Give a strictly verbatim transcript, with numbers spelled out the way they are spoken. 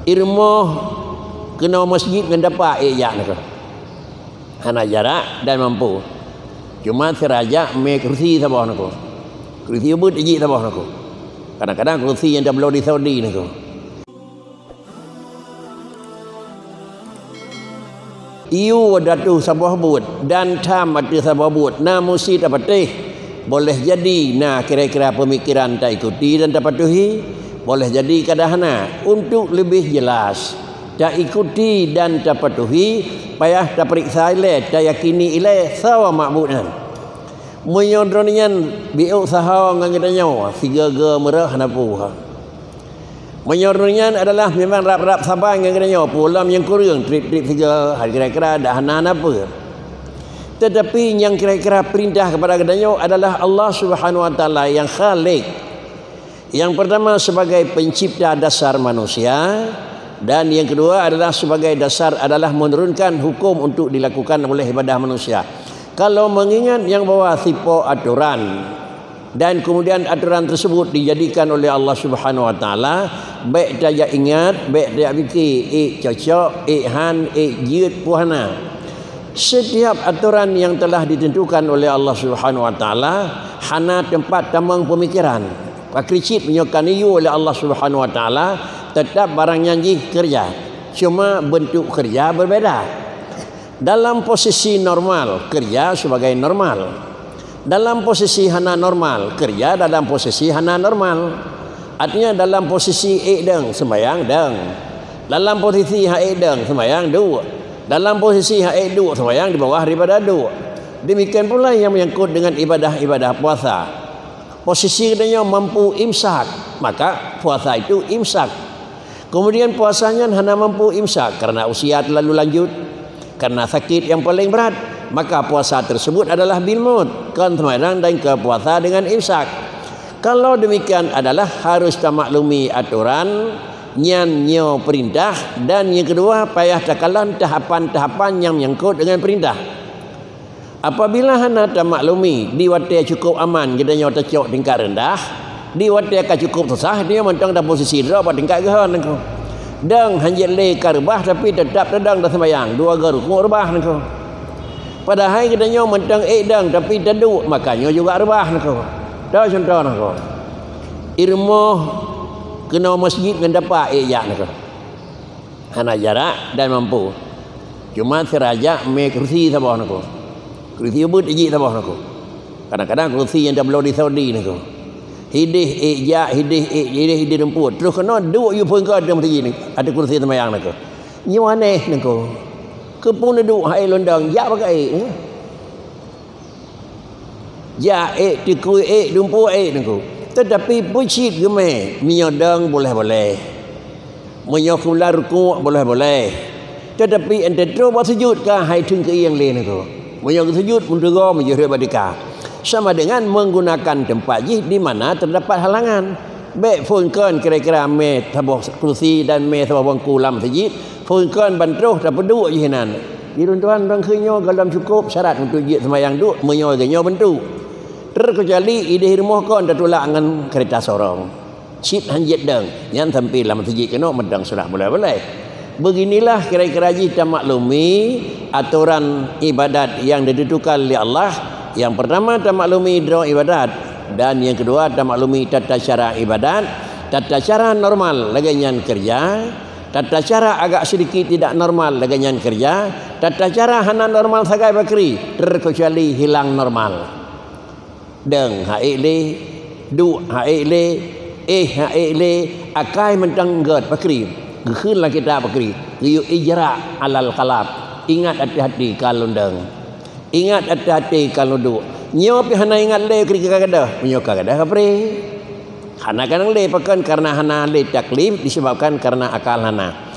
Irumoh keunoe masjid ngon dapa ék jak nangko. Hana jarak dan mampu. Cuma sira jak mé kursi saboh nangko. Kursi ubit jih saboh nangko. Kadang-kadang kursi nyang tabloe di Saudi nangko. Iyue datu saboh buet dan tham ateueh saboh buet na musti tapatéh. Boleh jadi na kira-kira pemikiran taikuti dan tapatuhi, boleh jadi kada hana. Untuk leubeh jelas, taikuti dan tapatuhi, payah tapeuriksa ilée, tayakini ilée sawa mabut nyan. Meunyoe droeneuh nyan biôk saho ngon geutanyoe, sigoe-goe meurah hana peue. Meunyoe droeneuh nyan adalah memang rab-rab saban ngon geutanyoe, peue lom nyang kureueng, treb-treb sigoe, kira-kira dak hana-hana peue. Tetapi nyang kira-kira perintah kepada geutanyoe adalah Allah Subhanahu Wa Taala yang Khalik. Yang pertama sebagai pencipta dasar manusia, dan yang kedua adalah sebagai dasar adalah menurunkan hukum untuk dilakukan oleh ibadah manusia. Kalau mengingat yang bahwa sipo aturan dan kemudian aturan tersebut dijadikan oleh Allah Subhanahu Wa Taala, bék tajak ingat, bék tajak pikir, ék cocok, ék han, ék jeuet, peue hana. Setiap aturan yang telah ditentukan oleh Allah Subhanahu Wa Taala hana tempat tamong pemikiran. Pakri cit meunyoe ka neuyue oleh Allah Subhanahu Wa Taala, tetap barang nyan jih kerja. Cuma bentuk kerja berbeda. Dalam posisi normal, kerja sebagai normal. Dalam posisi hana normal, kerja dalam posisi hana normal. Artinya dalam posisi ék dong, sembahyang dong. Dalam posisi han ék dong, sembahyang duek. Dalam posisi han ék duek, sembahyang di bawah daripada duek. Demikian pula yang menyangkut dengan ibadah-ibadah puasa. Posisi geutanyoe mampu imsak, maka puasa itu imsak. Kemudian puasa nyan hana mampu imsak karena usia terlalu lanjut, karena sakit yang paling berat, maka puasa tersebut adalah bil maut, kon seumayang dan ke puasa dengan imsak. Kalau demikian adalah harus tamaklumi aturan nyan nyoe perintah, dan yang kedua payah takalon tahapan-tahapan yang menyangkut dengan perintah. Apabila hana tamaklumi, di watée cukup aman geutanyoe tacok tingkat rendah, di watée ka cukup susah, dia mantong taposisi droe bak tingkat geuhon nangko. Dong hanjeuet lé ka reubah, tapi teutap tadong taseumbahyang, dua goe rukuk reubah nangko. Padahai geutanyoe mantong ék dong, tapi taduek, maka nyoe juga reubah nangko. Toh contoh nangko. Irumoh keunoe masjid ngon dapa ék jak nangko. Hana jarak dan mampu. Cuma sira jak mé kursi saboh nangko. Kursi ubit jih saboh nangko. Kadang-kadang kursi nyang tabloe di Saudi nangko. Hideh ék jak, hideh ék, hideh, hideh dumpue. Terus keunoe duek yue phon keu ateueh masjid nangko. Ateueh kursi seumayang nangko. Nyoe aneh nangko. Keupeue neuduek hai lôn dong, jak bak ék, eh? Jak ék, tikui ék, dumpue ék nangko. Tetapi peucit geumé, meunyoe dong boleh-boleh. Meunyoe kula rukuk boleh-boleh. Tetapi ente troh bak sujud ka hai theun keuieng lé nangko. Meunyoe geusujud, meunteugor meujeuet bak tika. Sama dengan menggunakan tempat jih di mana terdapat halangan. Bék phon kon kira-kira mé saboh kursi dan mé saboh bangku lam masjid, phon kon ban troh tapeuduek jih nan. Di runtuhan bangkheun nyoe gohlom cukôp syarat untuk jeuet seumayang duek meunyoe lagée nyoe beuntuk. Terkecuali ideh rumoh kon tatulak ngon keureuta sorong. Cit hanjeuet dong, nyan sampoe lam masjid keunoe meudong surat boleh-boleh. Beginilah kira-kira jih tamaklumi atoran ibadat nyang ditentukan lé Allah. Nyang peurtama tamaklumi droe ibadat, dan nyang keudua tamaklumi tata cara ibadat. Tata cara normal lagée nyan keureuja, tata cara agak sedikit tidak normal lagée nyan keureuja, tata cara hana normal sagai pakri, terkecuali hilang normal. Dong ha ék lé, duek ha ék lé, éh ha ék lé, akai mantong gét pakri. Geukheun lam kitab pakri, geuyue ijra alal kalab. Ingat hati-hati ka lôn dong. Ingat hati-hati ka lôn duek. Nyoe pih hana ingat lé keureuja ka gadôh. Meunyoe ka gadôh ka pré. Hana keunong lé pakon, karena hana lé taklif disebabkan karena akal hana.